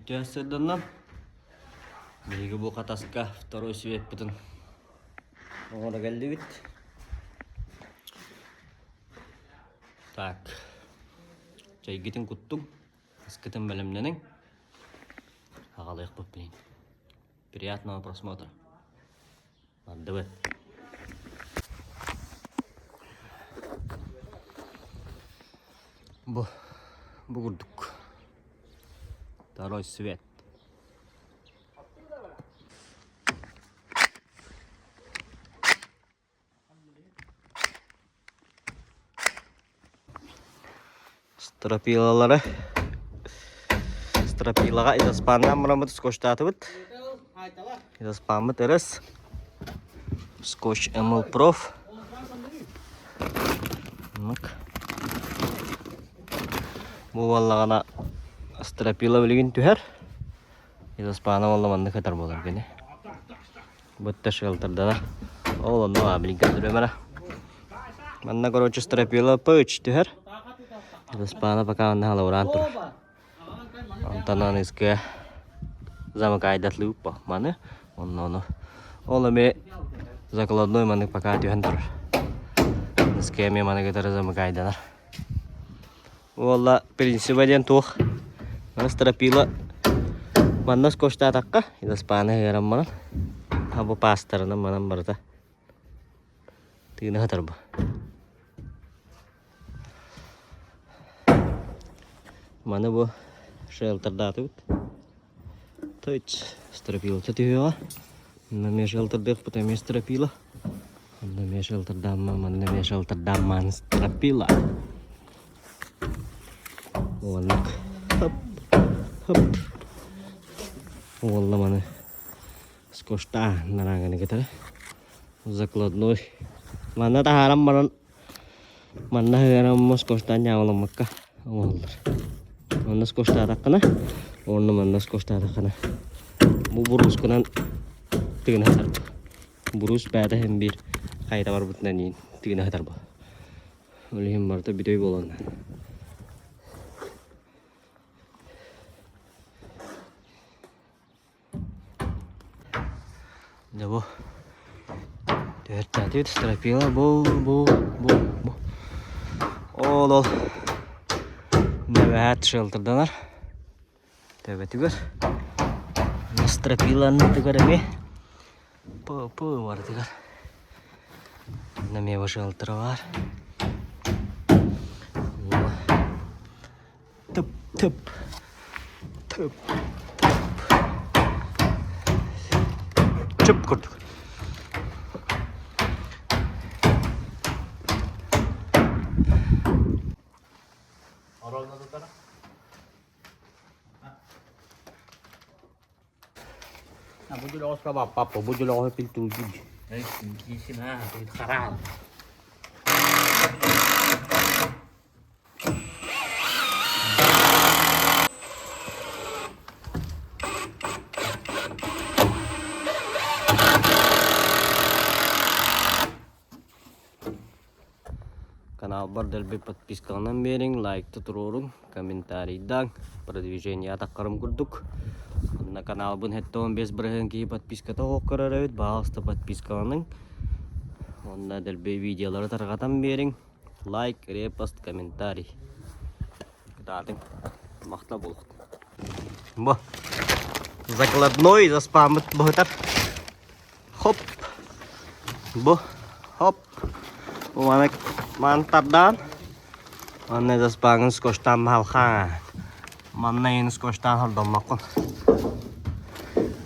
Үтүө сырдынным. Биһиги бу Хатаска второй светпытын оҥоро кэллибит. Так, чэйгитин куттуҥ, аскытын бэлэмнэниҥ. Аҕалыахпыт билин. Приятного просмотра. Бардыбыт. Бу, бу курдук. Второй свет. Стропилалары стропилаҕа изоспаннаан бараммыт скотчтаатыбыт. Изоспаммыт ырыс. Скотч ML Prof. Бу буоллаҕына стропила билигин түһэр. Изоспана буолла маннык ытар буолар кини. Бытта шелтердана. Ол онно билин көрдөрүөм эрэ. Манна короче стропила пыч түһэр. Изоспана пока онно халабыраан турар. Онтон аныскы замыкайдатлыы маны онно ону. Ол эми закладной маннык пока түһэн турар. Аныскы эми маны кытары замыкайданар. Уолла принциба диэн туох? Маны стропила манна скотчтаатахха, изоспаны ыаран баран, а бу паастарынан манан барыта тыына сытар бу. Маны бу шелтердаатыбыт. Тыч, стропилата түһүөҕэ. Манна эмиэ шелтердыахпыт эмиэ стропила. Манна эмиэ шелтердаамма, манна эмиэ шелтердааммаан стропила. Уоннук. Хоп, хоп. Уолла маны скоштаа нарааганы кытары. Закладной. Манна таһааран баран Манна ыараммыс скоштаан ньаамаламмакка оҥоһуллар. Манна скоштаатаххына, уонна манна скоштаатаххына бу буруускунан тыына сытар. Буруус бэйэтэ иһин биир хайыта барбытынан иин тыына сытар бу. Ол иһин барыта бүтэй буолан. Дьэ бу түһэртээтибит стропила бу бу бу бу ол ол нэбэһээт шелтерданар төбөтүгэр стропиланытыгар эмиэ п п барытыгар онно эмиэ бу шелтера баар Тып тып тып тып чып курдук. Папа, бу дьолоҕо пилтулдьун. Каналбар дэлби подпискаланан биэриҥ, лайкта туруоруҥ, комментарийдааҥ, продвижение атаххарым курдук. Онно каналбын 75% киһи подписката суох көрөр эбит, баҕаласта подпискаланыҥ. Уонна дэлби видеолары тарҕатан биэриҥ. Лайк, репост, комментарий. Кытаатыҥ. Махтал буолуохтун. Бу закладной заспааммыт быһытар. Хоп. Бу. Хоп. Маны маны тардаан. Манна заспааҥын скотчтаан баһалхаан. Манна иһин скотчтаан хордоммоккун.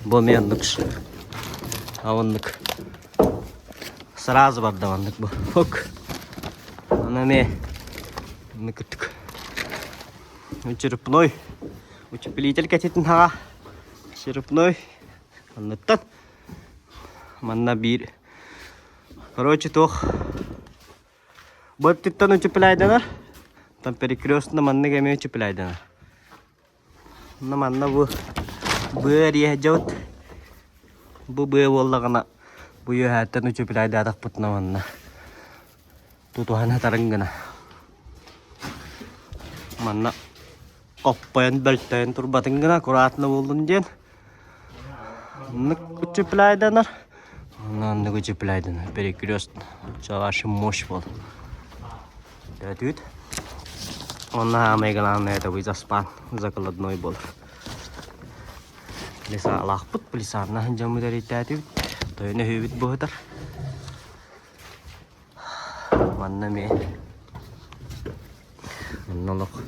Бу эмиэ оннук. Оннук. Сразу барда маннык бу. Фук. Аны эмиэ маннык курдук. Черепной. Утеплитель кэтитин хаҕа. Черепной. Анныттан. Манна биир. Короче, туох. Бу өттүттэн утепляйданар. Там перекрестно маннык эмиэ утепляйданар. Онно манна бу быа эриэһэ дьабыт. Бу быа буоллаҕына бу үөһээттэн үчүпүлээйдээтахпытына манна тутуһан сытарын гына. Манна Хоппойон бөлтөйөн турбатын гына аккуратно буоллун диэн. Оннук утепляйданар. Оннук утепляйданар. Перекрест чаваши мощь буол. Төтүүт. Онно самое главное это заспан закладной буолар. Лесалаахпыт, плесарна дьоммут эрийтээтибит. Тойон өһүүбүт быһытар. Манна эмиэ манна олох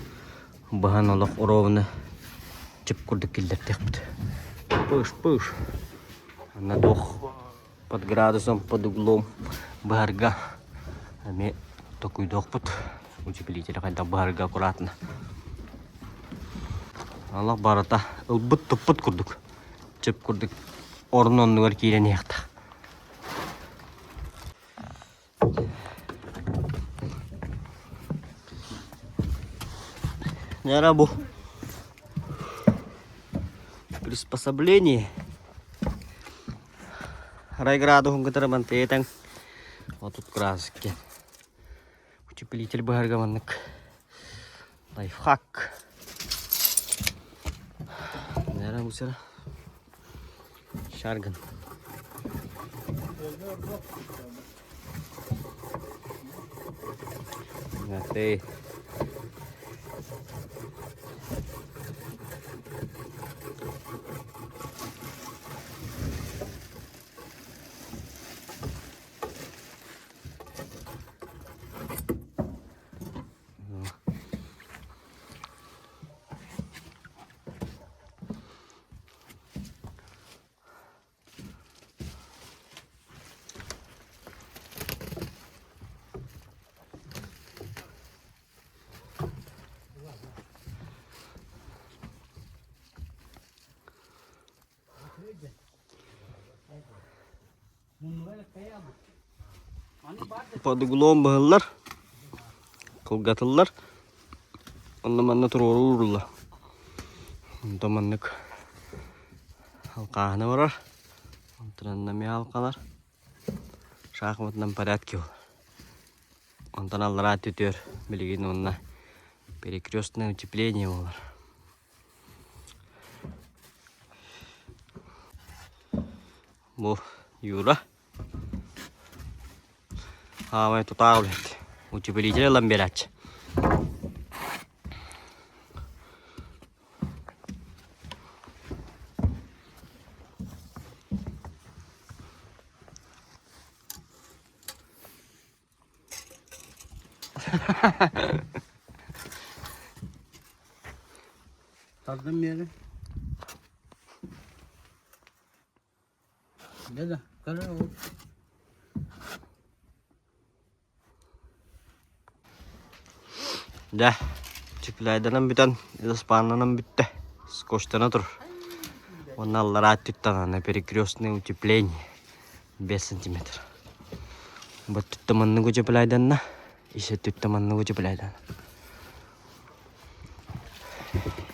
быһан олох ровно чып курдук киллэртиэхпит. Пыш-пыш. Манна туох под градусом, под углом быһарга эмиэ токуйдуохпут. Утеплитель хайдах быһарга аккуратно. Олох барыта ылбыт-туппут курдук. Чып курдук орун оннугар киирэн иһиэхтээх. Наверное, бу приспособление Райградуһун кытары мантыйтан отут градус утеплитель быһарга маннык лайфхак. Наверное, бу сера Шарган. Ты. Под углом быһыллар, кылгатыллар. Онно манна туруору ууруллар. Онтон маннык халкааһына барар. Онтон эмиэ халкалар. Шахматынан порядке ол. Онтон аллараа түтүөр билигин уонна перекрестное утепление буолар. Бу Юра хаамай тутаах үлэһит. Утеплитель ылан биэрээччи. Тардан миэрэ. Да-да, көрө ол. Дьэ, чүпүлээйдэнэн бүтэн, ыспааннанан бүттэ. Скотчтана тур. Уонна аллараа өттүттэн аны перекрестное утепление 5 сантиметр. Бу өттүттэн маннык утепляйданна, ис өттүттэн маннык утепляйданна.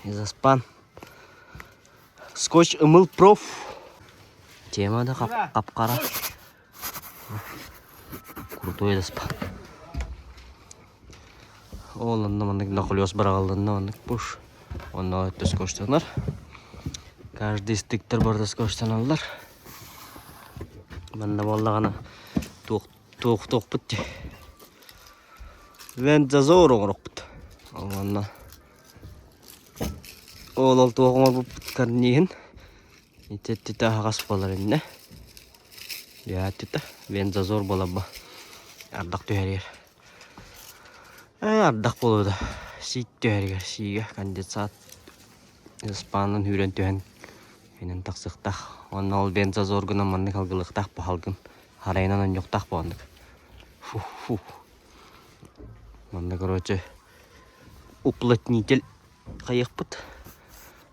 Изоспан. Скотч ымыл проф. Тема да хап-хара. Крутой изоспан. Ол онно маннык нахлёст быраҕыллынна оннук пуш. Онно өттө скотчтанар. Каждый стыктар барыта скотчтаналлар. Манна буоллаҕына туох туох туохпут дии. Вентазор оҥорохпут. Онно ол ол туох оҥорбуппут карниһын ити аһаҕас буолар иннэ. Биһааттыта вентазор буолар бу. Ардах түһэригэр. Ардах буолуо да сиик түһэригэр сиигэ конденсат ыспаанан үүрэн түһэн инэн тахсыахтаах. Уонна ол бензозоргунан маннык алгылыахтаах бу халгын харайынан онньуохтаах бу оннук. Фу фу. Манна короче уплотнитель хайыахпыт.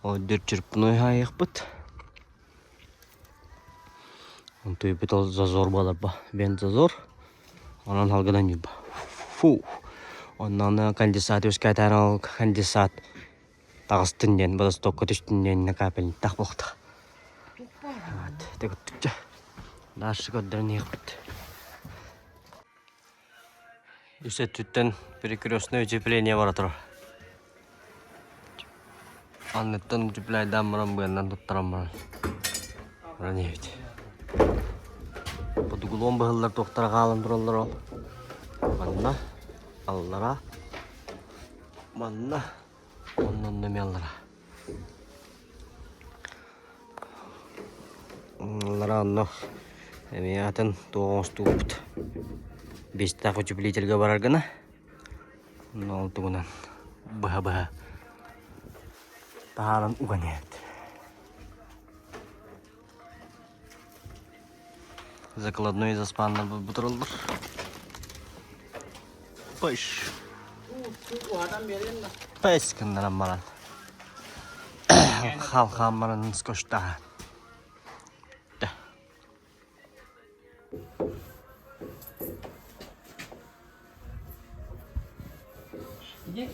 Ол черпной хайыахпыт. Онтуйбут ол зазор буолар бу бензозор. Онон халгынан ньурба. Фу. Онно конденсат үөскээтэр ол конденсат таҕыстын диэн водостокка түстүн диэн капельниктаах буолта. Вот, это Дальше көрдөрөн иһиэхпит. Үс өттүттэн перекрестное утепление бара турар. Анныттан утепляйдаан баран быаннан туттаран баран баран иһэбит. Подугулуон быһыллар туохтара хаалан тураллар ол. Манна, аллара, манна, онно онно эмиэ аллара. Аллара онно эмиэ атын туох оҥостуубут. Биэстээх утеплительгэ барар гына. Онно ол тугунан быһа-быһа таһааран уган иһэбит. Закладной заспаннар бутураллар. Пыш. Пэс гыннаран баран. Халхаан баран скотчтаан.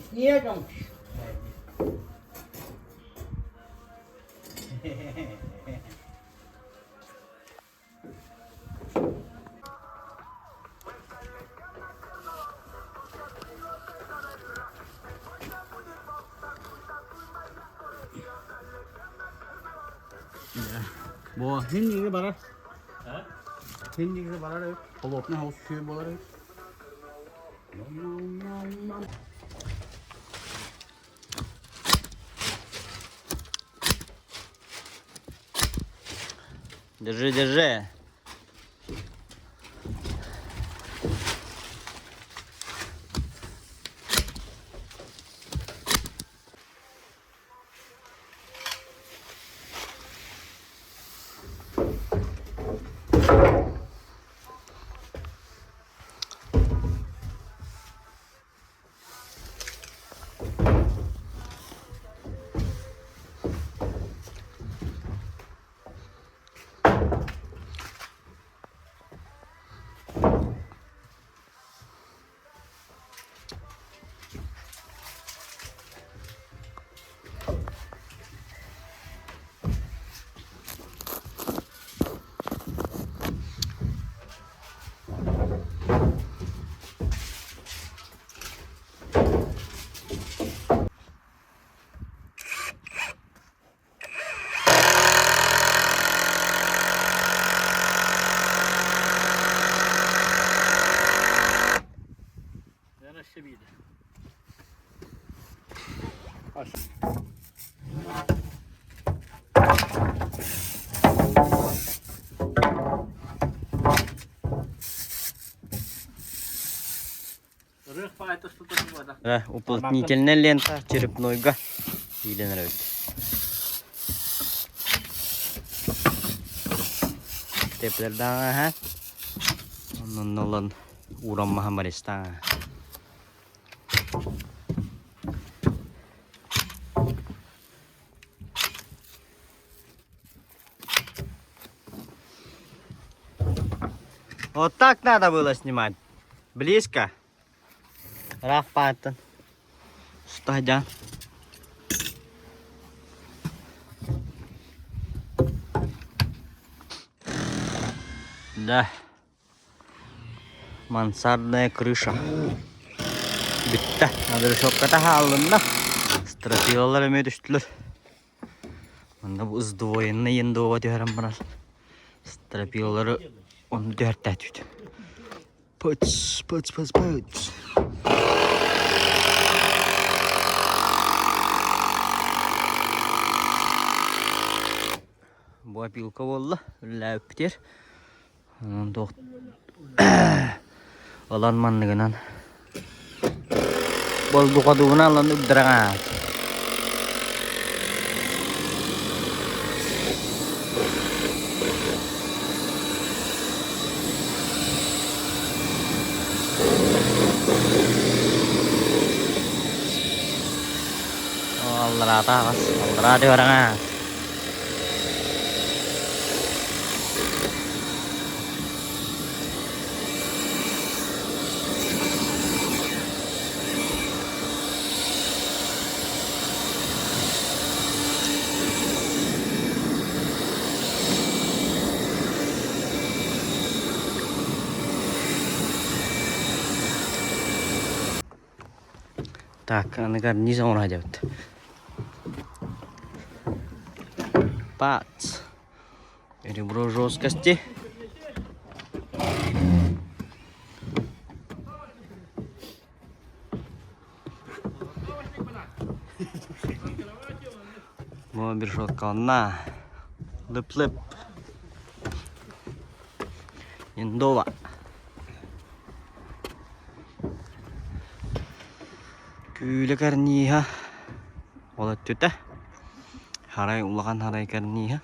Снегом. Бу хин барар. Хин барар. Холопный хаус сүйө болар. Держи, держи. Уплотнительная лента черепнойга иилэнэр эбит. Теплердааҕа онон ылан уураммаһа баристааҕа. Вот так надо было снимать. Близко. Раф пааттан. Стадя. Да. Мансардная крыша. Бүттэ. Надрешокката хааллынна. Стропилалар эмиэ түстүлэр. Манна бу сдвоенный ендова түһэрэн баран стропилалары онно түһэртээтибит. Пыц, пыц, пыц, пыц. Бу опилка буолла, үлэлээбиппитигэр. Онон туох ылан манныгынан болбуходугунан ылан үрдэрэҕин Аллараата аҕас, аллараа түһэрэҕин. Так, аны карниз оҥоро сылдьабыт. Пац. Ребро жесткости. Бу решеткалана. Лып-лып. Индова. Күүлэ карниһа ол өттүтэ. Харай улахан харай карниһа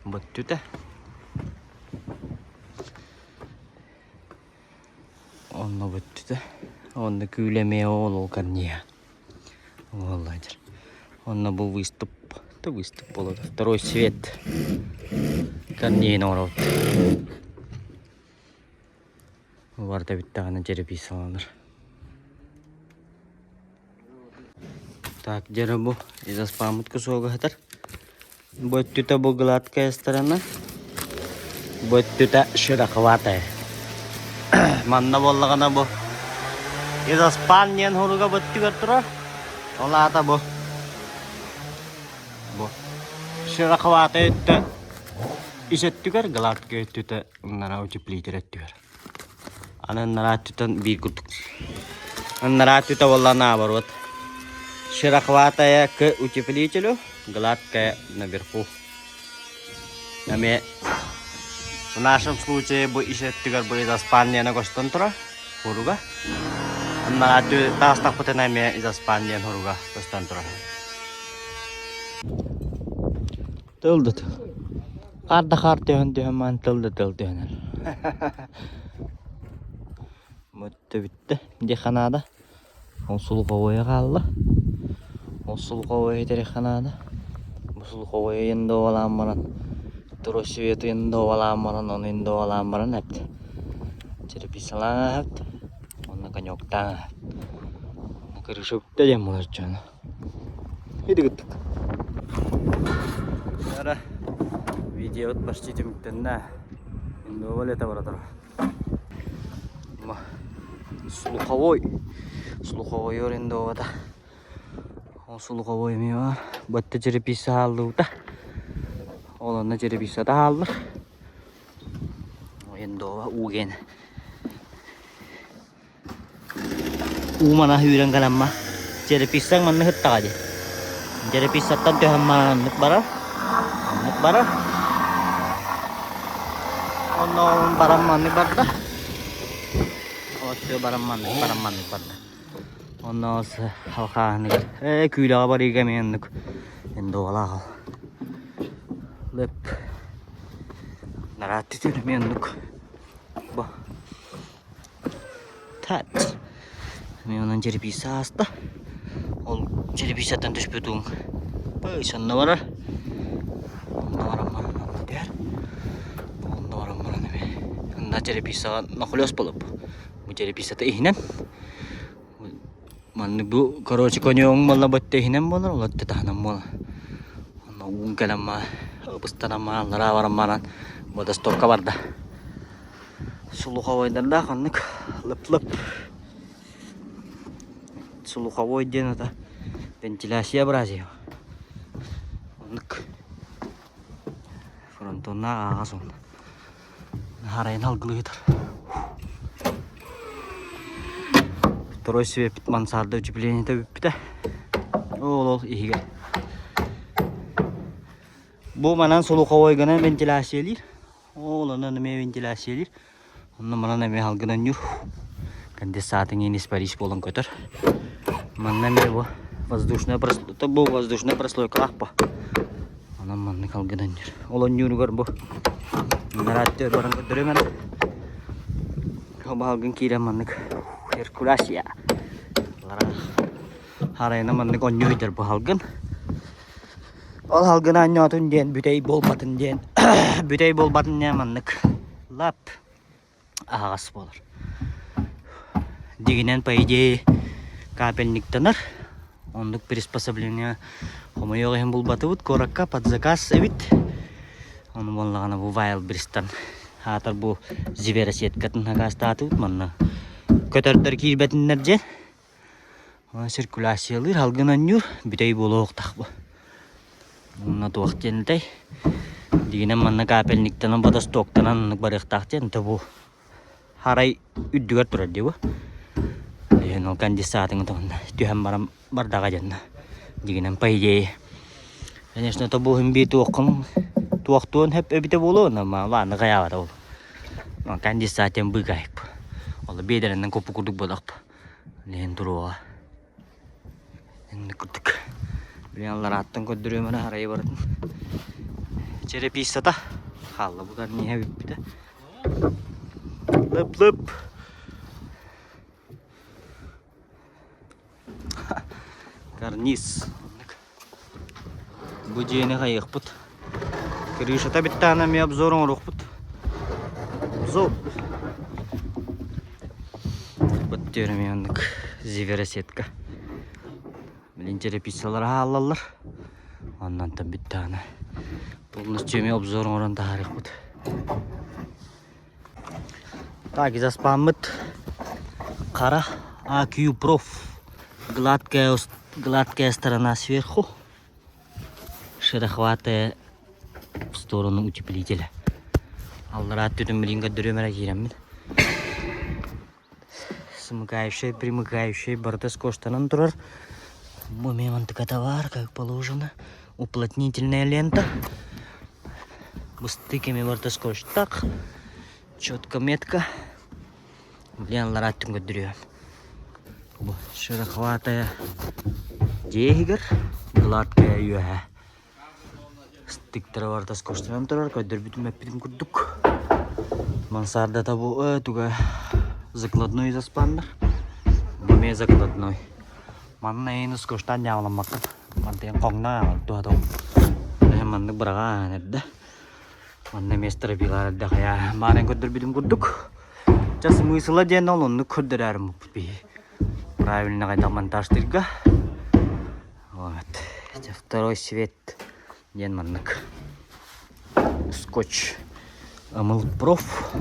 бөттүтэ. Онно бүттүтэ. Онно күүлэ эмиэ ол ол карниһа. Уолладьыр. Онно бу выступ, то выступ буолуо. Второй свет карниһын оҥоробут. Барыта бүттэҕинэ дьэрэпиисаланар. Так, дьэрэ бу изоспаммыт кусуога сытар. Бу өттүтэ бу гладкая сторона, бу өттүтэ шероховатая. Манна буоллаҕына бу изоспан диэн хоруга бу өттүгэр турар. Ол аата бу бу шероховатая өттө ис өттүгэр, гладкая өттүтэ Ыннараа утеплитель өттүгэр. Аны ыннараа өттүттэн биир курдук. Ыннараа өттүтэ буолла наоборот. Шероховатая к утеплителю, гладкая наверху. Эми в нашем случае бу ис өттүгэр бу изоспан диэни көстөн турар хуруга. Ыннараа өттү таастахпытына эмиэ изоспан диэн хуруга көстөн турар. Тыл да тыл. Хаар да хаар түһэн түһэн маан тыл да тыл түһэнэр. Бүттэ бүттэ. Диэххэ наада. Ол сулҕабыйа хаалла. Ол сулҕабыйа итэриэххэ наада. Бу сулҕабыйа индовалаан баран, тросветы индовалаан баран, ону индовалаан баран эпт. Черепицалаан ааһабыт. Онно коньяктаан ааһабыт. Онно крыша бүттэ диэн буолар дьоно. Ити Ара видеобут почти түмүктэннэ. Индовал это бара турар. Слуховой. Слуховой индовата. Ол слуховой эмиэ бар. Бытта черепица хааллыбыта. Ол онно черепицата хааллар. Индова ууген. Уу мана сүүрэн кэлэммэ черепицаҥ манна сыттаҕа дии. Черепицаттан түһэн маннык барар, маннык барар. Онно баран маннык барда. Оттуо баран маннык баран маннык барда. Онно халхааһыныгар ээ күүлэҕэ барыыга эмиэ оннук индуолаах ол. Лып нараатты түн эмиэ оннук. Бу Тат. Мен онон черепица ааста. Ол черепицаттан түспүт уум сонно барар. Онно баран баран онно түһэр. Онно баран баран эми. Онно черепицаҕа нохлёс болуп. Бу черепицата иһинэн. Маннык бу короче коньогуҥ буолла бытта иһинэн буолар, ол өттө таһынан буолар. Онно уум кэлэн ма ыбыстанан ма аллараа баран баран водостокка барда. Слуховойдардаах оннук лып-лып. Слуховой диэн ата вентиляция бразия. Оннук. Фронтоннаах ааҕа суон. Харайын алгылыытар. Второй свеппит мансарда утеплениета бүппүтэ. Ол ол иһигэр. Бу манан слуховойгынан вентиляциялыыр. Ол онон эмиэ вентиляциялыыр. Онно манан эмиэ салгынан ньур. Конденсатын иин испарись буолан көтөр. Манна эмиэ бу воздушная прослойка, бу воздушная прослойкалаах бу. Онон маннык алгынан ньур. Ол онньууругар бу нарааттыар баран көрдөрүм эрэ. Баалгын киирэн маннык Геркулесия. Харайына маннык онньууйдар бу халгын. Ол халгын оонньоотун диэн бүтэй буолбатын диэн бүтэй буолбатын диэн маннык лап аһаҕас буолар. Дигинэн по идее капельниктанар. Оннук приспособление хомойуох иһин булбатыбыт куоракка под заказ эбит. Ону буоллаҕына бу Вайлдберистан аатар бу зверосеткатын сакаастаатыбыт манна көтөрдөр киирбэтиннэр дьэ. Циркуляциялыыр, салгын анньуур, бүтэй буолуохтаах бу. Онно туох диэн этэй? Дигинэн манна капельниктанан водостоктанан оннук барыахтаах диэн то бу Арай үрдүгэр турар дии бу. Иһин ол конденсатыҥ туһунна түһэн баран бардаҕа дьонно. Дьиҥинэн по идее конечно то бу иһин туоххун туохтуон сөп эбитэ буолуо но ладно хайаабата ол. Конденсатен быыкаайык бу. Ол биэдэрэннэн куппу курдук буолуох бу. Иһин туруоҕа. Инник курдук. Билигин алларааттан көрдөрүөм эрэ арайы барытын. Черепицата хаалла бу карниһа бүппүтэ. Лып-лып. Карниз. Бу дьиэни хайыахпыт. Крышата бүттэҕинэ эмиэ обзор оҥоруохпут. Обзор. Вот эмиэ оннук зиверосетка. Билин черепицалар хааллаллар. Оннонтон бүттэҕинэ полностью эмиэ обзор оҥорон таһаарыахпыт. Так, изоспаммыт хара AQ Prof. Гладкая, гладкая сторона сверху, шероховатая в сторону утеплителя. Аллараа өттүтүн билин көрдөрүөм эрэ киирэммин. Смыкающая, примыкающая барыта скоштанан турар. Бу эмиэ мантыката баар, как положено. Уплотнительная лента. Быстык эми барыта скотчтаах. Четко метка. Блин, аллараа өттүн көрдөрүөм. Бу шероховатая дьиэ иһигэр, гладкая үөһэ. Стыктара барыта скотчтанан турар, көрдөрбүтүм эппитим курдук. Мансардата бу туга закладной заспаннар. Бу эмиэ закладной. Манна эйин скотчтаан дьаамаламмаккын. Мантыйан хоҥно туһата маннык быраҕаан эрдэ. Манна эмиэ стропилар эрдэ хайа баарын көрдөрбүтүм курдук. Ча смысла диэн ол оннук көрдөрөөрүм биһи. Правильно хайдах монтажтыырга. Вот. Второй свет диэн маннык. Скотч ымыл проф.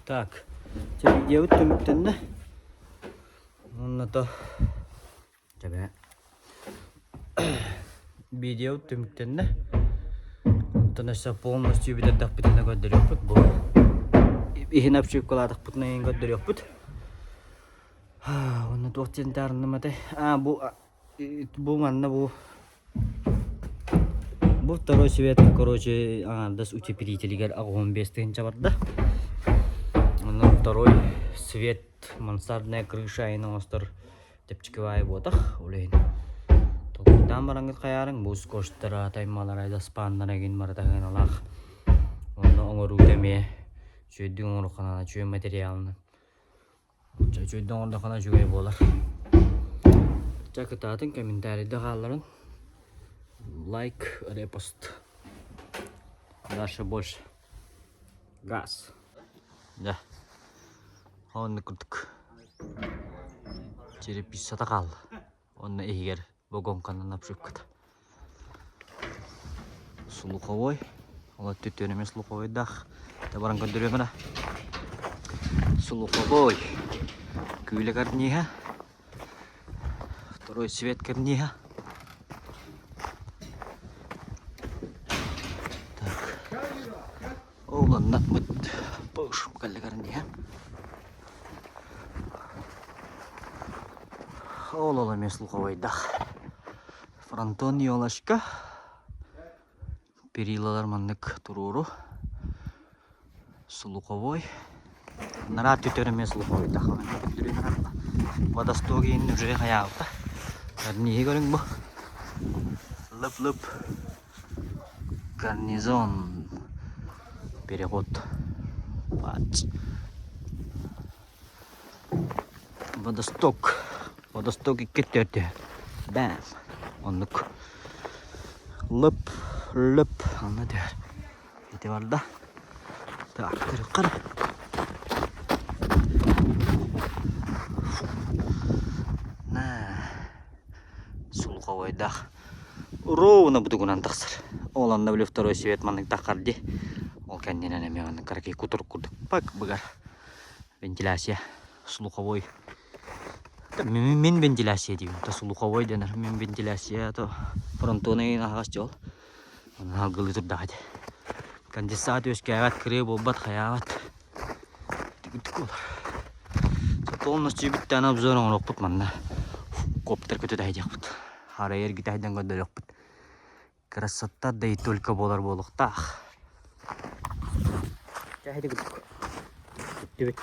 Так, видеобут түмүктэннэ. Онно то Дьэ видео түмүктэннэ. Онтон өссө полностью бүтэрдэхпитинэ көрдөрүөхпүт бу. Иһин обшивкалаатахпытына иһин көрдөрүөхпүт. Уонна туох диэн таарынным этэй? А бу бу манна бу бу второй свет короче аҥаардас утеплителигэр 85 тыһыынча барда. Онон второй свет мансардная крыша айын оҥостор чэпчэки баайы буотах ол иһин толкуйдаан бараҥҥыт хайаарыҥ бу скотчтара таймалара даспааннара игин барыта сыаналаах онно оҥоруута эмиэ үчүгэйдик оҥоруохха үчүгэй материалынан үчүгэйдик оҥордоххуна үчүгэй буолар чэ кытаатын комментарийда хаалларын лайк репост дальше больше газ да Оннук курдук черепицата хаалла. Онно иһигэр вагонканан обшивката. Слуховой. Ол өттүттэн эмиэ слуховойдаах. Баран көрдөрүөм эрэ. Слуховой. Күүлэ карниһа. Второй цвет карниһа. Так. Ол онно бу кэллигэрин Ол ол эмиэ слуховойдах. Фронтон елочка. Перилалар маннык туруору. Слуховой. Нараа түтөр эмиэ слуховойдах. Водосток иин уже хайаабыта. Карниһи көрүҥ бу. Лып-лып. Гарнизон. Переход. Водосток. Водосток икки төрдө. Бэм. Оннук. Лып, лып. Анна түһэр. Ити барда. Так, көрүөххэ. На. Сулуховойдаах. Ровно бутугунан тахсар. Ол онно били второй свет маннык таххар дии. Ол кэннинэн эмиэ маннык кыракый кутурук курдук пак быгар. Вентиляция слуховой. Мин вентиляция диибин, то слуховой дэнэр. Мин вентиляция, то фронтонай аһаҕас дьол. Онон алгылыы турдаҕа ити. Конденсат үөскээбэт, кырыы буолбат, хайаабат. Ити буолар. Полностью бүттээн обзор оҥоруохпут манна. Коптер көтө таһыйдыахпыт. Арай эргитэ сылдьан көрдөрүөхпүт. Красота да и только буолар буолуохтаах. Чэ, ити курдук. Бүттүбүт.